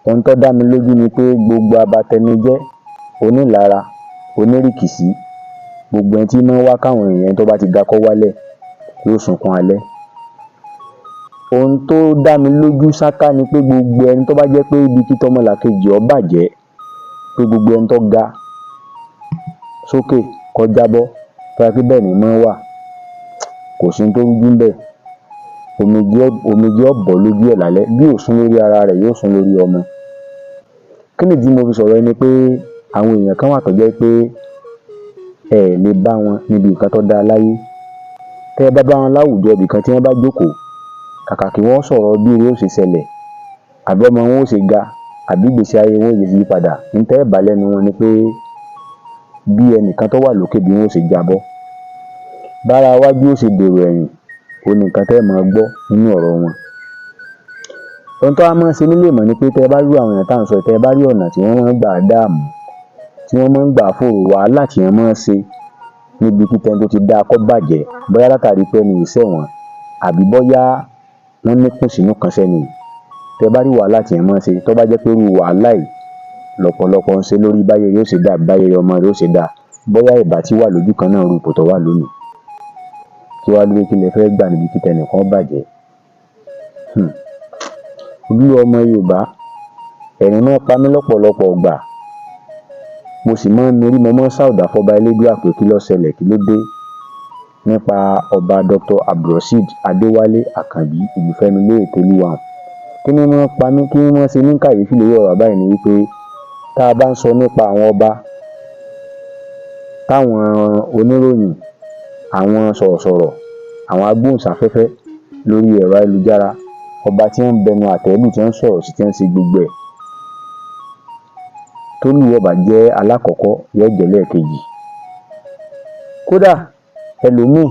Ohun tó dá mi lójú ni pé gbogbo abatẹnijẹ́, onílara, onírìkìsí, gbogbo ẹni tí máa ń wá káwọn èèyàn tó bá ti ga kó wálẹ̀ yóò sunkún alẹ́. Ohun tó dá mi lójú sáká ni pé gbogbo ẹni tó bá jẹ́ pé ibi tí tọmọlàkejì ó bàjẹ́, pé gbogbo ẹni tó ga sókè kó jábọ́, tó bá jẹ́ pé bẹ́ẹ̀ ni máa ń wà, kò sí ohun tó rújú ńbẹ̀. Omijé ó bọ́ lójú ẹ̀ lálẹ́, bí ò sún lórí ara rẹ̀, yóò sún lórí ọmọ. Kí nìdí tí mo fi sọ̀rọ̀ yìí ni pé àwọn èèyàn kan wà tó jẹ́ pé ẹ ẹ̀ lè bá wọn níbi nǹkan tó dáa láyé. Tẹ́ ẹ bá bá wọn láwùjọ ibì kan tí wọ́n bá jókòó, kàkà kí wọ́n sọ̀rọ̀ bí ire ó ṣe ṣẹlẹ̀, àbí ọmọ wọn ó ṣe ga, àbí ìgbésí ayé wọn ó ṣe yí padà, n tẹ́ ẹ bá lẹ́nu wọn ni pé bí ẹnìkan tó wà lókè bí wọn ó ṣe jábọ́. Bára wájú ó ṣe dèrò ẹ̀yìn, òun ni nǹkan tẹ́ ẹ máa gbọ́ nínú ọ̀rọ̀ wọn. Ohun tó wá máa ń ṣe mí léèmọ̀ ni pé tẹ́ ẹ bá rí àwọn èèyàn tá à ń sọ yìí, tẹ́ ẹ bá rí ọ̀nà tí wọ́n máa ń gbà dààmú, tí wọ́n máa ń gbà fòòró, wàhálà tí wọ́n máa ń ṣe níbi kí tẹni tó ti dáa kó bàjẹ́, bóyá látàrí pé ẹni yìí ṣẹ̀ wọ́n, àbí bóyá wọ́n ní kùnsínú kan sẹ́ni yìí. Tẹ́ ẹ bá rí wàhálà tí wọ́n máa ń ṣe, tó bá jẹ́ pé irú wàhálà yìí lọ̀pọ̀lọpọ̀ ń ṣe lórí báyé rẹ̀ ó ṣe dáa, báyé ọmọ rẹ̀ ó ṣe dáa, bóyá ìbá tí wà lójú kan náà irú ipò tó wà lónìí. Kí wá ló dé, kí lẹ fẹ́ gbà níbi kí tẹnìkan bàjẹ́? Ojúlówó ọmọ Yorùbá, ẹ̀rín máa ń pa mí lọ́pọ̀lọpọ̀ ìgbà. Mo sì máa ń mirí, mo máa ń ṣàwàdà fọ́ba Elédùà pé kí ló ṣẹlẹ̀, kí ló dé nípa ọba Dr. Abdulrasheed Adéwálé Àkànbí Ìlúfẹ́milóyè Tolúwa. Kí ni máa ń pa mí, kí ni máa ń ṣe mí ní kàyéfì lórí ọ̀rọ̀ bàbá yìí ni wípé tá a bá ń sọ nípa àwọn ọba táwọn oníròyìn, àwọn sọ̀rọ̀sọ̀rọ̀, àwọn agbóhùnsáfẹ́fẹ́ lórí ẹ̀rọ ayélujára, ọba tí wọ́n ń bẹnu àtẹ́ lù, tí wọ́n ń sọ̀rọ̀ sí, tí wọ́n ń ṣe gbogbo ẹ̀, tólúwo bá jẹ́ alákọ̀ọ́kọ́, yóò jẹ́ lẹ́ẹ̀kejì. Kódà ẹlòmíì,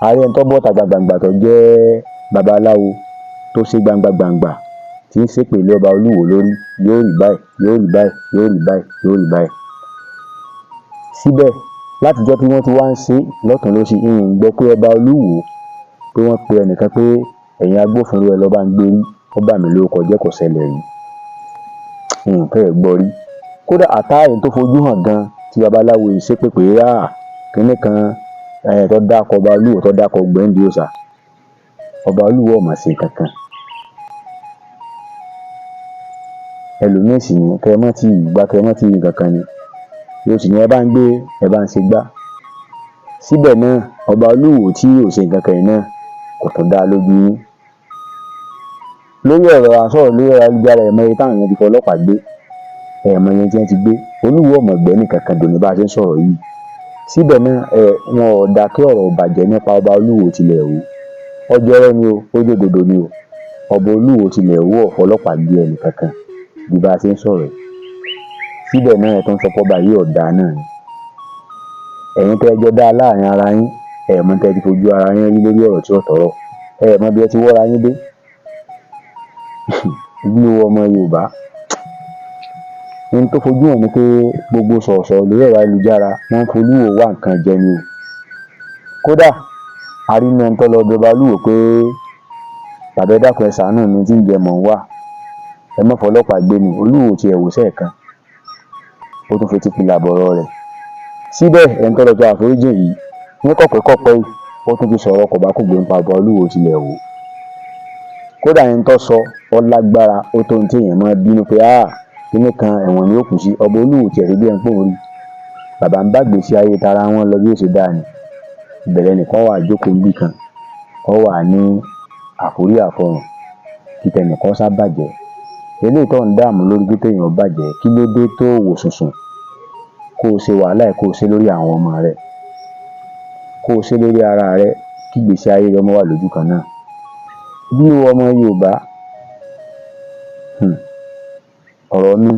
ààrẹ ẹni tó bọ́ta gbàngbàngbà tó jẹ́ babaláwo tó ṣe gbangba-gbàngbà tí ń ṣépè lé ọba Olúwo lórí, yóò rí báyìí, yóò rí báyìí, yóò rí báyìí, yóò rí báyìí. Síbẹ̀ látijọ́ tí wọ́n ti wá ń ṣe lọ́tùn lósì, ń gbọ́ pé ọba Olúwo pé wọ́n pe ẹnìkan pé ẹ̀yin agbófinró ẹ lọ bá ń gbé rí, ó bà mí lórúkọ jẹ́, kò ṣẹlẹ̀ rí. N ò fẹ́ẹ̀ gbọ́ rí. Kódà àtàrí tó fojú hàn gan tí babaláwo yìí ṣépè pé kinní kan tó dákọ̀ ọba Olúwo, tó dákọ̀ gbẹ̀ǹdì òòṣà, ọba Olúwo ò mà ṣe kankan. Ẹlòmíì sì ní kẹ́ ẹ mọ́ tí ì gbá, kẹ́ ẹ mọ́ tí ì kankan ni. Yóò sì ní ẹ bá ń gbé, ẹ bá ń ṣe gbá. Síbẹ̀ náà, ọba Olúwo tí ò ṣe nǹkan kan yìí náà kò tún dá lójú yín. Lórí ọ̀rọ̀ àsọ̀rọ̀ lórí ayélujára, ẹ̀ mọ iye táwọn èèyàn ti fọlọ́pàá gbé, ẹ̀ mọ iye tí wọ́n ti gbé. Olúwo ò mọ̀ gbẹ́ ní kankan dòní bá a ṣe ń sọ̀rọ̀ yìí. Síbẹ̀ náà, ẹ̀ wọn ò dákẹ́ ọ̀rọ̀ ìbàjẹ́ nípa ọba Olúwo tilẹ̀ wò. Ọjọ́ rẹ ni o, ó jòdòdò ni o. Ọba Olúwo tilẹ̀ wò ò fọlọ́pàá gbé ẹnì kankan bí bá a ṣe ń sọ̀rọ̀ yìí. Síbẹ̀ náà, ẹ̀ tó ń sọ pé ọba yìí ò dáa náà ni. Ẹ̀yin tẹ́ ẹ jọ dá láàrin ara yín, ẹ̀ mọ̀ tẹ́ ẹ ti fojú ara yín rí lórí ọ̀rọ̀ tí ò tọ̀rọ̀. Ẹ̀ mọ̀ bí ẹ ti wọ́ra yín dé. Ojúlówó ọmọ Yorùbá, ohun tó fojú hàn ni pé gbogbo sọ̀rọ̀sọ̀rọ̀ lórí ẹ̀rọ ayélujára wọ́n ń folúwo wá nǹkan jẹ ni o. Kódà a rí inú ẹni tó lọ bẹ ọba Olúwo pé bàbá ẹ dákun ẹ ṣàánú mi, tí ń jẹ mọ̀ ń wà, ẹ má fọlọ́pàá gbé mi. Olúwo ti ẹ̀ wò sẹ́ẹ̀kan, ó tún fetí pilà bọ̀rọ̀ rẹ̀. Síbẹ̀ ẹni tó lọ tọrọ àforíjì yìí ní kọ̀pẹ́kọ̀pẹ́ yìí, ó tún ti sọ̀rọ̀ kọ̀bákùgbé nípa ọba Olúwo tilẹ̀ wò. Kódà ẹni tó sọ ọ lágbára, ó tó ohun tí èèyàn máa bínú pé kinní kan ẹ̀wọ̀n ni ó kù sí. Ọba Olúwo tiẹ̀ rí bí ẹni pé òun rí. Bàbá ń bá gbèsè ayé tara wọn lọ bí ó ṣe dáa ni. Ìbẹ̀rẹ̀ nìkan wà jókòó níbì kan, ó wà ní àforí àfọrùn kí tẹnìkan sá bàjẹ́. Eléyìí tó ń dààmú lórí pé téèyàn bàjẹ́, kí ló dé tó wò sùnsùn kó o ṣe wàhálà ẹ̀, kó o ṣe lórí àwọn ọmọ rẹ, kó o ṣe lórí ara rẹ, kí ìgbésí ayé rẹ ọmọ wà lójú kan náà. Bí ọmọ Yorùbá, ọ̀rọ̀ mi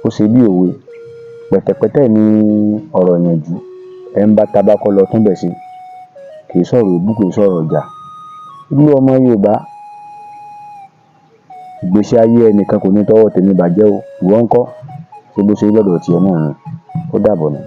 ó ṣe bí òwe, pẹ̀tẹ̀pẹ́tẹ̀ ní ọ̀rọ̀ ìyànjú, ẹ̀ ń bá tabakọ́ lọ tún bẹ̀ ṣe, kì í sọ̀rọ̀ èébú, kì í sọ̀rọ̀ ìjà. Bí ọmọ Yorùbá, ìgbésí ayé ẹnìkan kò ní tọwọ́ tèmi bàjẹ́ o. Ìwọ ńkọ́? Ṣé bó ṣe rí lọ́dọ̀ tiẹ̀ náà ni? Ó dàbọ̀ náà.